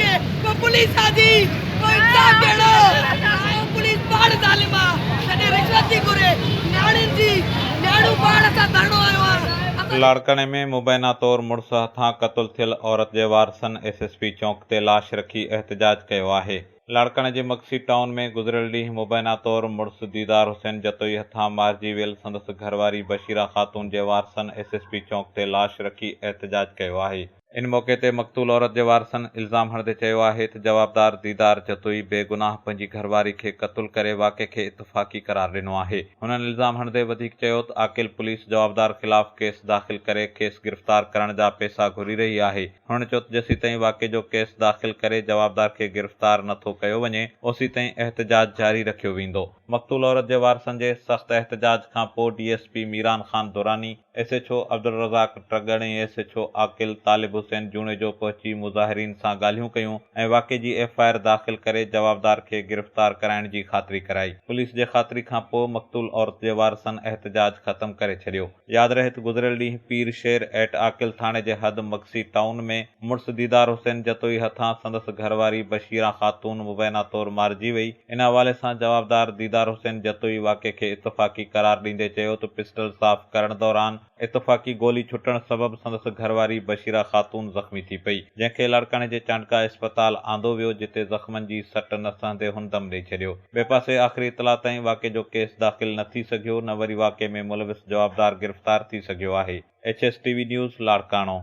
اسان کي ڪو پوليس آ جي ڪو انصاف ڪهڙو ڪو پوليس پاڻ ظالم آ جڏهن رشوت ٿي گهري نياڻين جي نياڻيون پاڻ اسان ڌرڻو هنيو آ اسان لاڙڪاڻي ۾ مبينا طور مڙس هٿان قتل ٿيل عورت جي وارثن ايس ايس پي چونڪ تي لاش رکي احتجاج ڪيو آهي. لاڙڪاڻي جي مگسي ٽائون ۾ گذريل ڏينهن مبينا طور مڙس ديدار حسين جتوئي هٿان مارجي ويل سندس گهرواري بشيرا خاتون جي وارثن ايس ايس پي چونڪ تي لاش رکي احتجاج ڪيو آهي. ان موقعي تي مقتول عورت جي وارثن الزام هڻندي چيو آهي ته جوابدار ديدار جتوئي بيگناهه پنهنجي گهرواري کي قتل ڪري واقعي کي اتفاقي قرار ڏنو آهي. هنن الزام هڻندي وڌيڪ چيو ته عاقل پوليس جوابدار خلاف ڪيس داخل ڪري کيس گرفتار ڪرڻ جا پئسا گهري رهي آهي. هنن چيو ته جيسيتائين واقعي جو ڪيس داخل ڪري جوابدار کي گرفتار نه ٿو ڪيو وڃي اوسيتائين احتجاج جاري رکيو ويندو. مقتول عورت جي وارثن جي سخت احتجاج کانپوء D S P Miran Khan Durrani, S H O Abdul Razzaq Tagar ۽ S H O Aqil Talib Hussain Junejo پهچي مظاهرين سان ڳالهيون ڪيون ۽ واقعي جي ايف I R داخل ڪري جوابدار کي گرفتار ڪرائڻ جي خاطري ڪرائي. پوليس جي خاطري کان پوء مقتول عورت جي وارثن احتجاج ختم ڪري ڇڏيو. ياد رهي ته گذريل ڏينهن پير شير ايٽ عاقل ٿاڻي جي حد مگسي ٽائون ۾ مڙس ديدار حسين جتوئي هٿان سندس گهرواري بشيران خاتون مبينا طور مارجي وئي. ان حوالي سان جوابدار ديدار حسين جتوئي واقعي کي اتفاقي قرار ڏيندي چيو ته پسٽل صاف ڪرڻ دوران اتفاقي گولي ڇٽڻ سبب سندس گهرواري بشيرا خاتون زخمي ٿي پئي، جنهن کي لاڙڪاڻي جي چانڊڪا اسپتال آندو ويو، جتي زخمن جي سٽ نه سهندي هن دم ڏئي ڇڏيو. ٻئي پاسي آخري اطلاع تائين واقعي جو ڪيس داخل نه ٿي سگهيو نه وري واقعي ۾ ملوث جوابدار گرفتار ٿي سگهيو آهي. H S T V news, Larkana.